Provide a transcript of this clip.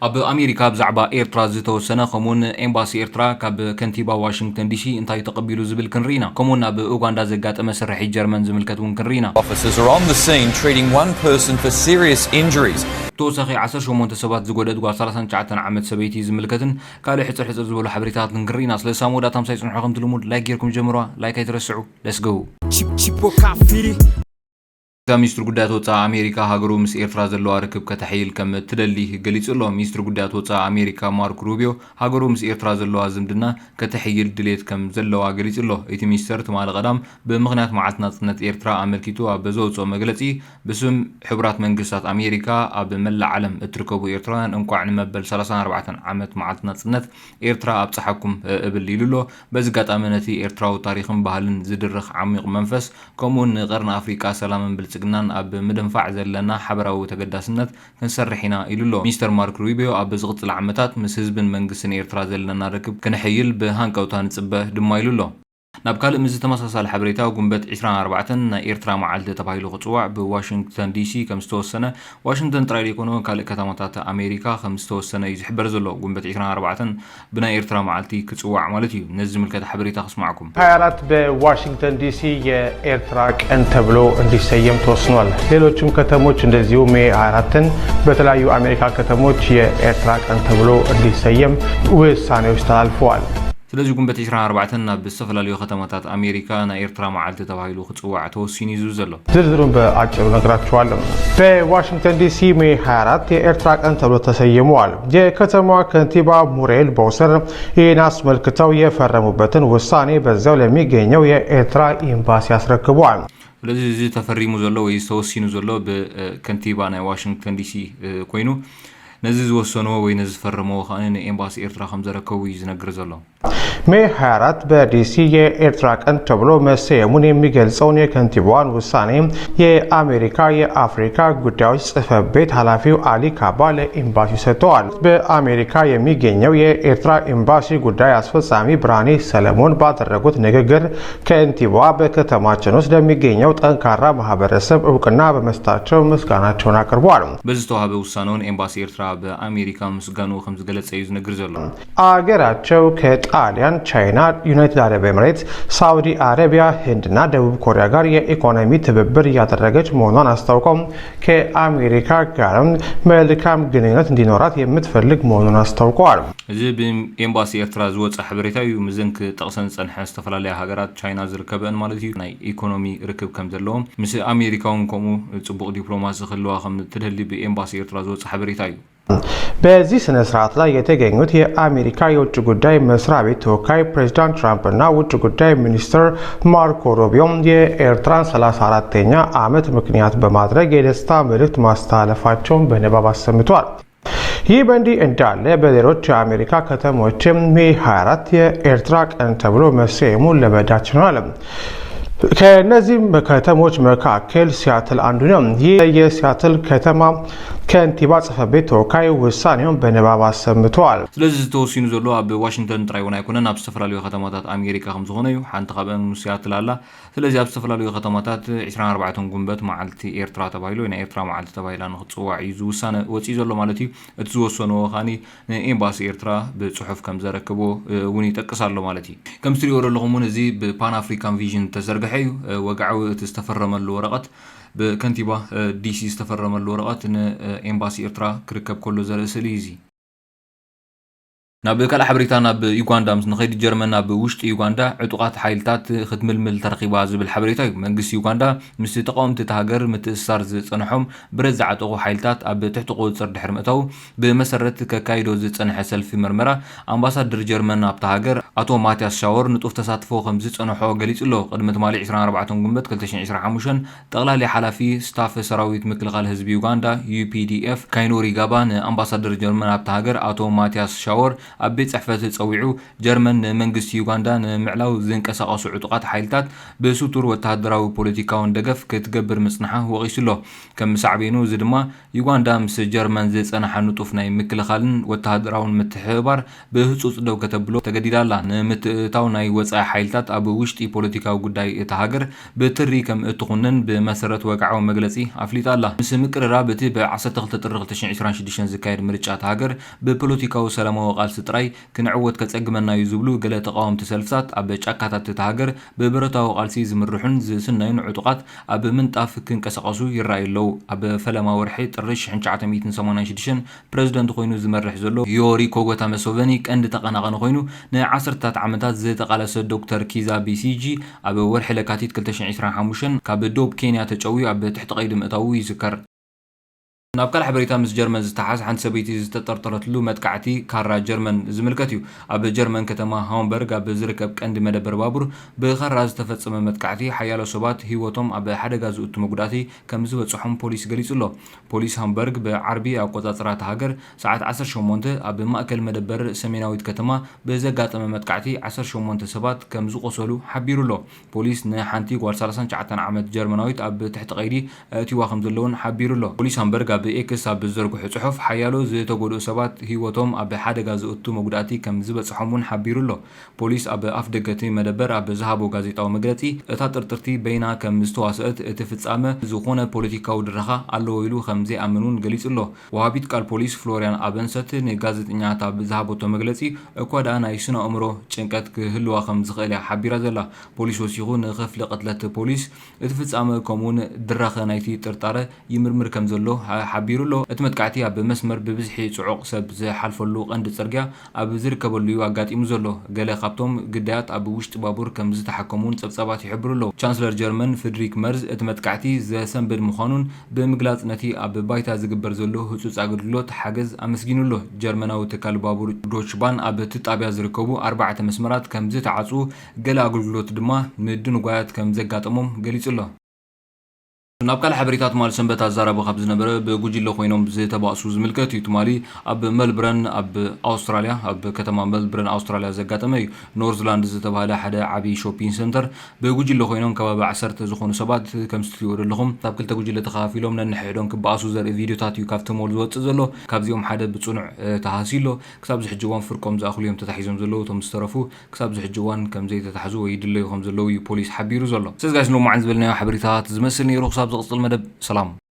ኣብ ኣሜሪካ ብዛዕባ ኤርትራ ዝተወሰነ፣ ከምኡውን ኤምባሲ ኤርትራ ካብ ከንቲባ ዋሽንግተን ዲሲ እንታይ ተቐቢሉ ዝብል ክንርኢ ኢና። ከምኡውን ኣብ ኡጋንዳ ዘጋጠመ ስርሒት ጀርመን ዝምልከት እውን ክንርኢ ኢና። Officers are on the scene treating one person for serious injuries. ተወሳኺ ዓሰርተ ሸሞንተ ሰባት ዝጎደት ጓል ሰላሳን ትሽዓተን ዓመት ሰበይቲ ዝምልከትን ካልእ ሕጽር ሕጽር ዝበሉ ሓበሬታትን ክንርኢ ኢና። ስለዚ ሳብ መወዳእታ ምሳይ ጽንሑ፣ ከምቲ ልሙድ ላይክ ጌርኩም ጀምሩዋ። ላይክ ኣይትረስዑ። Let's go። Chip, chip, boca, fitty. ሚኒስትሪ ጉዳያት ወጻኢ ኣሜሪካ ሃገሩ ምስ ኤርትራ ዘለዋ ርክብ ከተሐይል ከም እትደሊ ገሊጹ ኣሎ። ሚኒስትሪ ጉዳያት ወጻኢ ኣሜሪካ ማርክ ሩቢዮ ሃገሩ ምስ ኤርትራ ዘለዋ ዝምድና ከተሐይል ድሌት ከም ዘለዋ ገሊጹ ኣሎ። እቲ ሚኒስተር ትማሊ ቀዳም ብምኽንያት መዓልቲ ናጽነት ኤርትራ ኣመልኪቱ ኣብ ዘውጽኦ መግለጺ፣ ብስም ሕቡራት መንግስታት ኣሜሪካ ኣብ መላእ ዓለም እትርከቡ ኤርትራውያን እንቋዕ ንመበል ሰላሳን ኣርባዕተን ዓመት መዓልቲ ናጽነት ኤርትራ ኣብጽሓኩም እብል ኢሉ ኣሎ። በዚ ኣጋጣሚ ነቲ ኤርትራዊ ታሪኽን ባህልን ዝድርኽ ዓሚቕ መንፈስ፣ ከምኡውን ንቀርኒ ኣፍሪቃ ሰላምን ብልጽግናን ኣብ ምድንፋዕ ዘለና ሓበራዊ ተገዳስነት ክንሰርሕ ኢና ኢሉ ኣሎ። ሚስተር ማርክ ሩቢዮ ኣብ ዝቕጽል ዓመታት ምስ ህዝብን መንግስትን ኤርትራ ዘለና ርክብ ክነሐይል ብሃንቀውታ ንጽበ ድማ ኢሉ ኣሎ። ናብ ካልእ ምስዚ ተመሳሳሊ ሓበሬታ፣ ጉንበት ዕስራን ኣርባዕተን ናይ ኤርትራ መዓልቲ ተባሂሉ ክጽዋዕ ብዋሽንግተን ዲሲ ከም ዝተወሰነ፣ ዋሽንግተን ጥራይ ዘይኮነ ካልእ ከተማታት ኣሜሪካ ከም ዝተወሰነ እዩ ዝሕበር ዘሎ። ጉንበት ዕስራን ኣርባዕተን ብናይ ኤርትራ መዓልቲ ክጽዋዕ ማለት እዩ። ነዚ ዝምልከት ሓበሬታ ክስማዕኩም። ሃያ አራት በዋሽንግተን ዲሲ የኤርትራ ቀን ተብሎ እንዲሰየም ተወስኗል። ሌሎችም ከተሞች እንደዚሁ ሜ ሃያ አራትን በተለያዩ አሜሪካ ከተሞች የኤርትራ ቀን ተብሎ እንዲሰየም ውሳኔዎች ተላልፈዋል። ስለዚ ጉንበት ዕስራን ኣርባዕተን ናብ ዝተፈላለዩ ከተማታት ኣሜሪካ ናይ ኤርትራ መዓልቲ ተባሂሉ ክጽዋዕ ተወሲኑ እዩ ዘሎ። ዝርዝሩን በአጭሩ ነግራችኋለሁ። በዋሽንግተን ዲሲ ሜ ሃያ አራት የኤርትራ ቀን ተብሎ ተሰይመዋል። የከተማዋ ከንቲባ ሙሬል ቦውሰር ይህን አስመልክተው የፈረሙበትን ውሳኔ በዚያው ለሚገኘው የኤርትራ ኤምባሲ አስረክበዋል። ስለዚ እዚ ተፈሪሙ ዘሎ ወይ ተወሲኑ ዘሎ ብከንቲባ ናይ ዋሽንግተን ዲሲ ኮይኑ፣ ነዚ ዝወሰንዎ ወይ ነዚ ዝፈረምዎ ከኣ ንኤምባሲ ኤርትራ ከም ዘረከቡ እዩ ዝነግር ዘሎ። ሜ ሃያ አራት በዲሲ የኤርትራ ቀን ተብሎ መሰየሙን የሚገልጸውን የከንቲባዋን ውሳኔ የአሜሪካ የአፍሪካ ጉዳዮች ጽሕፈት ቤት ኃላፊው አሊ ካባ ለኤምባሲው ሰጥተዋል። በአሜሪካ የሚገኘው የኤርትራ ኤምባሲ ጉዳይ አስፈጻሚ ብርሃኔ ሰለሞን ባደረጉት ንግግር፣ ከንቲባዋ በከተማችን ውስጥ ለሚገኘው ጠንካራ ማህበረሰብ እውቅና በመስጠታቸው ምስጋናቸውን አቅርበዋል። በዚ ዝተዋህበ ውሳነውን ኤምባሲ ኤርትራ ብኣሜሪካ ምስጋኑ ከም ዝገለጸ እዩ ዝነግር ዘሎ። አገራቸው ከጣሊያን፣ ቻይና፣ ዩናይትድ አረብ ኤምሬትስ፣ ሳውዲ አረቢያ፣ ህንድና ደቡብ ኮሪያ ጋር የኢኮኖሚ ትብብር እያደረገች መሆኗን አስታውቀው፣ ከአሜሪካ ጋርም መልካም ግንኙነት እንዲኖራት የምትፈልግ መሆኑን አስታውቀዋል። እዚ ብኤምባሲ ኤርትራ ዝወጸ ሓበሬታ እዩ። ምዘን ክጠቕሰን ዝጸንሐ ዝተፈላለያ ሃገራት ቻይና ዝርከበን ማለት እዩ፣ ናይ ኢኮኖሚ ርክብ ከም ዘለዎም፣ ምስ ኣሜሪካ እውን ከምኡ ጽቡቕ ዲፕሎማሲ ክህልዋ ከም ትደሊ ብኤምባሲ ኤርትራ ዝወጸ ሓበሬታ እዩ። በዚህ ስነ ስርዓት ላይ የተገኙት የአሜሪካ የውጭ ጉዳይ መስሪያ ቤት ተወካይ ፕሬዚዳንት ትራምፕ እና ውጭ ጉዳይ ሚኒስትር ማርኮ ሩቢዮ የኤርትራን ሰላሳ አራተኛ ዓመት ምክንያት በማድረግ የደስታ መልእክት ማስተላለፋቸውን በንባብ አሰምተዋል። ይህ በእንዲህ እንዳለ በሌሎች የአሜሪካ ከተሞችም ሜ ሃያ አራት የኤርትራ ቀን ተብሎ መሰየሙ ለመዳ ችሏል። ከእነዚህም ከተሞች መካከል ሲያትል አንዱ ነው። ይህ የሲያትል ከተማ ከንቲባ ጽሕፈት ቤት ተወካይ ውሳኔውን በንባብ አሰምተዋል። ስለዚ ዝተወሲኑ ዘሎ ኣብ ዋሽንግተን ጥራይ እውን ኣይኮነን፣ ኣብ ዝተፈላለዩ ከተማታት ኣሜሪካ ከም ዝኾነ እዩ። ሓንቲ ካብአን ሲያትል ኣላ። ስለዚ ኣብ ዝተፈላለዩ ከተማታት ዕስራን ኣርባዕተን ጉንበት መዓልቲ ኤርትራ ተባሂሉ ወይ ናይ ኤርትራ መዓልቲ ተባሂላ ንክትጽዋዕ እዩ ዝውሳነ ወፂኡ ዘሎ ማለት እዩ። እቲ ዝወሰንዎ ከኣኒ ንኤምባሲ ኤርትራ ብጽሑፍ ከም ዘረክቦ እውን ይጠቅስ ኣሎ ማለት እዩ። ከም ትሪእዎ ዘለኹም እውን እዚ ብፓን ኣፍሪካን ቪዥን ዝተዘርግሐ እዩ። ወግዓዊ እቲ ዝተፈረመሉ ወረቐት ብከንቲባ ዲሲ ዝተፈረመሉ ወረቐት ንኤምባሲ ኤርትራ ክርከብ ከሎ ዘርኢ ስእሊ እዩ እዚ። ናብ ካልእ ሓበሬታ ናብ ዩጋንዳ ምስ ንኸይድ ጀርመን ኣብ ውሽጢ ዩጋንዳ ዕጡቓት ሓይልታት ክትምልምል ተረኺባ ዝብል ሓበሬታ እዩ። መንግስቲ ዩጋንዳ ምስ ተቃወምቲ እታ ሃገር ምትእስሳር ዝጸንሖም ብረት ዝዓጠቑ ሓይልታት ኣብ ትሕቲ ቁጽጽር ድሕሪ ምእታው ብመሰረት ከካይዶ ዝጸንሐ ሰልፊ መርመራ ኣምባሳደር ጀርመን ኣብታ ሃገር ኣቶ ማቲያስ ሻወር ንጡፍ ተሳትፎ ከም ዝጸንሖ ገሊጹ ኣሎ። ቅድሚ ትማሊ ዕስራን ኣርባዕተን ጉንበት ክልተ ሽሕን ዕስራን ሓሙሽተን ጠቕላሊ ሓላፊ ስታፍ ሰራዊት ምክልኻል ህዝቢ ዩጋንዳ ዩ ፒ ዲ ኤፍ ካይኖሪ ጋባ ንኣምባሳደር ጀርመን ኣብታ ሃገር ኣቶ ማቲያስ ሻወር ኣብ ቤት ጽሕፈት ጸዊዑ፣ ጀርመን ንመንግስቲ ዩጋንዳ ንምዕላው ዝንቀሳቐሱ ዕጡቓት ሓይልታት ብስቱር ወተሃደራዊ ፖለቲካውን ደገፍ ክትገብር ምጽንሓ ወቒሱ ኣሎ። ከም ሳዕቤኑ እዚ ድማ ዩጋንዳ ምስ ጀርመን ዝጸንሓ ንጡፍ ናይ ምክልኻልን ወተሃደራውን ምትሕብባር ብህጹጽ ደው ከተብሎ ተገዲዳ ኣላ። ንምትእትታው ናይ ወጻኢ ሓይልታት ኣብ ውሽጢ ፖለቲካዊ ጉዳይ እታ ሃገር ብትሪ ከም እትኹንን ብመሰረት ወግዓዊ መግለጺ ኣፍሊጣ ኣላ። ምስ ምቅርራብ እቲ ብ ዓሰርተ ክልተ ጥሪ ክልተ ሽሕን ዕስራን ሽዱሽተን ዝካየድ ምርጫ እታ ሃገር ብፖለቲካዊ ሰላማዊ ቃልሲ ጥራይ ክንዕወት ከጸግመና እዩ ዝብሉ ገለ ተቓወምቲ ሰልፍታት ኣብ ጫካታት እታ ሃገር ብብረታዊ ቃልሲ ዝምርሑን ዝስነዩን ዕጡቓት ኣብ ምንጣፍ ክንቀሳቐሱ ይረኣዩ ኣለዉ። ኣብ ፈለማ ወርሒ ጥሪ ሽሕን ትሽዓተ ሚእትን ሰማንያን ሽዱሽተን ፕረዚደንት ኮይኑ ዝመርሕ ዘሎ ዮሪ ኮጎታ መሶቨኒ ቀንዲ ተቐናቐኒ ኮይኑ ንዓሰርታት ዓመታት ዝተቓለሰ ዶክተር ኪዛ ቢሲጂ ኣብ ወርሒ ለካቲት ክልተ ሽሕን ዕስራን ሓሙሽተን ካብ ዶብ ኬንያ ተጨውዩ ኣብ ትሕቲ ቀይዲ ምእታዉ ይዝከር። ናብ ካልእ ሓበሬታ ምስ ጀርመን ዝተሓዝ ሓንቲ ሰበይቲ ዝተጠርጠረትሉ መጥቃዕቲ ካራ ጀርመን ዝምልከት እዩ። ኣብ ጀርመን ከተማ ሃምበርግ ኣብ ዝርከብ ቀንዲ መደበር ባቡር ብኻራ ዝተፈጸመ መጥቃዕቲ ሓያሎ ሰባት ህይወቶም ኣብ ሓደጋ ዝእቱ መጉዳእቲ ከም ዝበጽሖም ፖሊስ ገሊጹ ኣሎ። ፖሊስ ሃምበርግ ብዓርቢ ኣቆጻጽራ እታ ሃገር ሰዓት ዓሰርተ ሸሞንተ ኣብ ማእከል መደበር ሰሜናዊት ከተማ ብዘጋጠመ መጥቃዕቲ ዓሰርተ ሸሞንተ ሰባት ከም ዝቖሰሉ ሓቢሩ ኣሎ። ፖሊስ ንሓንቲ ጓል ሰላሳን ትሽዓተን ዓመት ጀርመናዊት ኣብ ትሕቲ ቀይዲ ኣእትይዋ ከም ዘለውን ሓቢሩ ኣሎ። ፖሊስ ሃምበርግ ኣብ ኤክስ ኣብ ዝዘርግሖ ጽሑፍ ሓያሎ ዝተጎድኡ ሰባት ህይወቶም ኣብ ሓደጋ ዘእቱ መጉዳእቲ ከም ዝበጽሖም እውን ሓቢሩ ኣሎ። ፖሊስ ኣብ ኣፍ ደገ እቲ መደበር ኣብ ዝሃቦ ጋዜጣዊ መግለጺ፣ እታ ጥርጥርቲ በይና ከም ዝተዋስአት እቲ ፍጻመ ዝኾነ ፖለቲካዊ ድረኻ ኣለዎ ኢሉ ከም ዘይኣምን እውን ገሊጹ ኣሎ። ወሃቢት ቃል ፖሊስ ፍሎሪያን ኣበንሰት ንጋዜጠኛታት ኣብ ዝሃበቶ መግለጺ፣ እኳ ደኣ ናይ ስነ ኣእምሮ ጭንቀት ክህልዋ ከም ዝኽእል እያ ሓቢራ ዘላ። ፖሊስ ወሲኹ ንኽፍሊ ቅትለት ፖሊስ እቲ ፍጻመ ከምኡውን ድራኸ ናይቲ ጥርጣረ ይምርምር ከም ዘሎ ሓ-፣ ሓቢሩ ኣሎ። እቲ መጥቃዕቲ ኣብ መስመር ብብዝሒ ጽዑቕ ሰብ ዝሓልፈሉ ቀንዲ ጽርግያ ኣብ ዝርከበሉ እዩ ኣጋጢሙ ዘሎ። ገለ ካብቶም ግዳያት ኣብ ውሽጢ ባቡር ከም ዝተሓከሙ እውን ጸብጻባት ይሕብሩ ኣለዉ። ቻንስለር ጀርመን ፍድሪክ መርዝ እቲ መጥቃዕቲ ዘሰንብድ ምዃኑን ብምግላጽ ነቲ ኣብ ባይታ ዝግበር ዘሎ ህጹጽ ኣገልግሎት ሓገዝ ኣመስጊኑ ኣሎ። ጀርመናዊ ትካል ባቡር ዶች ባን ኣብ እቲ ጣብያ ዝርከቡ ኣርባዕተ መስመራት ከም ዝተዓጽዉ ገለ ኣገልግሎት ድማ ምድንጓያት ከም ዘጋጠሞም ገሊጹ ኣሎ። ናብ ካልእ ሓበሬታ ትማሊ ሰንበት ኣዛራቢ ካብ ዝነበረ ብጉጅለ ኮይኖም ዝተባእሱ ዝምልከት እዩ። ትማሊ ኣብ መልብረን ኣብ ኣውስትራልያ፣ ኣብ ከተማ መልብረን ኣውስትራልያ ዘጋጠመ እዩ። ኖርዝላንድ ዝተባህለ ሓደ ዓቢ ሾፒንግ ሰንተር ብጉጅለ ኮይኖም ከባቢ ዓሰርተ ዝኾኑ ሰባት ከም እትሪእዎ ዘለኹም ካብ ክልተ ጉጅለ ተኸፋፊሎም ነንሕድሕዶም ክበኣሱ ዘርኢ ቪድዮታት እዩ ካብቲ ሞል ዝወጽእ ዘሎ። ካብዚኦም ሓደ ብጽኑዕ፣ እ፣ ተሃስዩ ኣሎ። ክሳብ ዝሕጂ እዋን ፍርቆም ዝኣኽሉ እዮም ተታሒዞም ዘለዉ። እቶም ዝተረፉ ክሳብ ዝሕጂ እዋን ከም ዘይተታሕዙ ወይ ይድለዩ ከም ዘለዉ እዩ ፖሊስ ሓቢሩ ዘሎ። ስለዚ ጋይስ ንሎማዓንቲ ዝበልናዮ ሓበሬታታት ዝመስል ነይሩ። ክሳብ ዝቕጽል መደብ ሰላም።